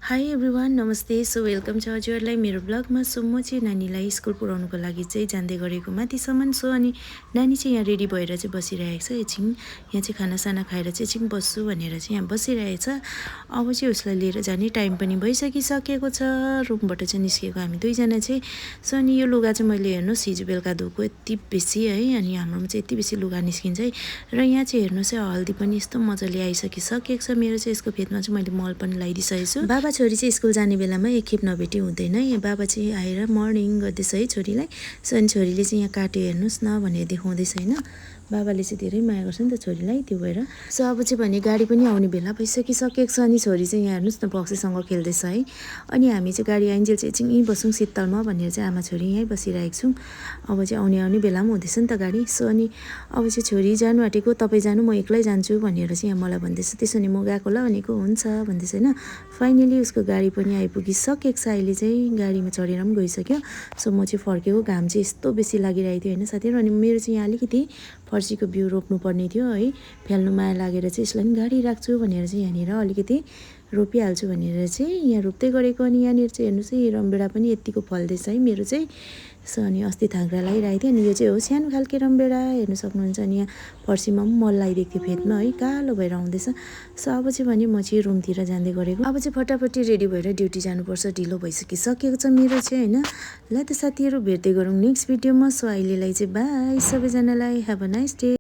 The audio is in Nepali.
हाई एभ्रिवान नमस्ते। सो वेलकम छ हजुरहरूलाई मेरो ब्लगमा। सो म चाहिँ नानीलाई स्कुल पुऱ्याउनुको लागि चाहिँ जाँदै गरेको माथिसम्म। सो अनि नानी चाहिँ यहाँ रेडी भएर चाहिँ बसिरहेको छ। एकछिन यहाँ चाहिँ खानासाना खाएर चाहिँ एकछिन बस्छु भनेर चाहिँ यहाँ बसिरहेछ। अब चाहिँ उसलाई लिएर जाने टाइम पनि भइसकिसकेको छ। रुमबाट चाहिँ निस्केको हामी दुईजना चाहिँ। सो अनि यो लुगा चाहिँ मैले हेर्नुहोस् हिजो बेलुका धोएको यति बेसी है। अनि हाम्रोमा चाहिँ यति बेसी लुगा निस्किन्छ है। र यहाँ चाहिँ हेर्नुहोस् है हल्दी पनि यस्तो मजाले आइसकिसकेको छ। मेरो चाहिँ यसको फेदमा चाहिँ मैले मल पनि लगाइदिइसकेको छु। बाबा छोरी चाहिँ स्कुल जाने बेलामा एकखेप नभेटी हुँदैन। यहाँ बाबा चाहिँ आएर मर्निङ गर्दैछ है छोरीलाई। सो अनि छोरीले चाहिँ यहाँ काट्यो हेर्नुहोस् न भनेर देखाउँदैछ होइन। बाबाले चाहिँ धेरै माया गर्छ नि त छोरीलाई, त्यो भएर। सो अब चाहिँ भने गाडी पनि आउने बेला भइसकिसकेको छ। अनि छोरी चाहिँ यहाँ हेर्नुहोस् न बक्सीसँग खेल्दैछ है। अनि हामी चाहिँ गाडी आइन्जेल चाहिँ एकछिन यहीँ बसौँ शीतलमा भनेर चाहिँ आमा छोरी यहीँ बसिरहेको छौँ। अब चाहिँ आउने बेला पनि हुँदैछ नि त गाडी। सो अनि अब चाहिँ छोरी जानु आँटेको, तपाईँ जानु म एक्लै जान्छु भनेर चाहिँ यहाँ मलाई भन्दैछ। त्यसो भने म गएको ल भनेको हुन्छ भन्दैछ होइन। फाइनली उसको गाडी पनि आइपुगिसकेको छ। अहिले चाहिँ गाडीमा चढेर पनि गइसक्यो। सो म चाहिँ फर्केको, घाम चाहिँ यस्तो बेसी लागिरहेको थियो होइन साथीहरू। अनि मेरो चाहिँ यहाँ अलिकति फर्सीको बिउ रोप्नुपर्ने थियो है। फ्याल्नु माया लागेर चाहिँ यसलाई पनि गाडी राख्छु भनेर चाहिँ यहाँनिर अलिकति रोपिहाल्छु भनेर चाहिँ यहाँ रोप्दै गरेको। अनि यहाँनिर चाहिँ हेर्नुहोस् है रमभेडा पनि यत्तिको फल्दैछ है मेरो चाहिँ। सो अनि अस्ति थाङ्ग्रा लगाइरहेको थियो। अनि यो चाहिँ हो सानो खालके रमभेडा हेर्नु सक्नुहुन्छ। अनि यहाँ फर्सीमा पनि मल लगाइदिएको थियो फेदमा है, कालो भएर आउँदैछ। सो अब चाहिँ भने म चाहिँ रुमतिर जाँदै गरेको। अब चाहिँ फटाफटी रेडी भएर ड्युटी जानुपर्छ, ढिलो भइसकिसकेको छ मेरो चाहिँ होइन। ल त साथीहरू भेट्दै गरौँ नेक्स्ट भिडियोमा। सो अहिलेलाई चाहिँ बाई सबैजनालाई, हेभ अ नाइस डे।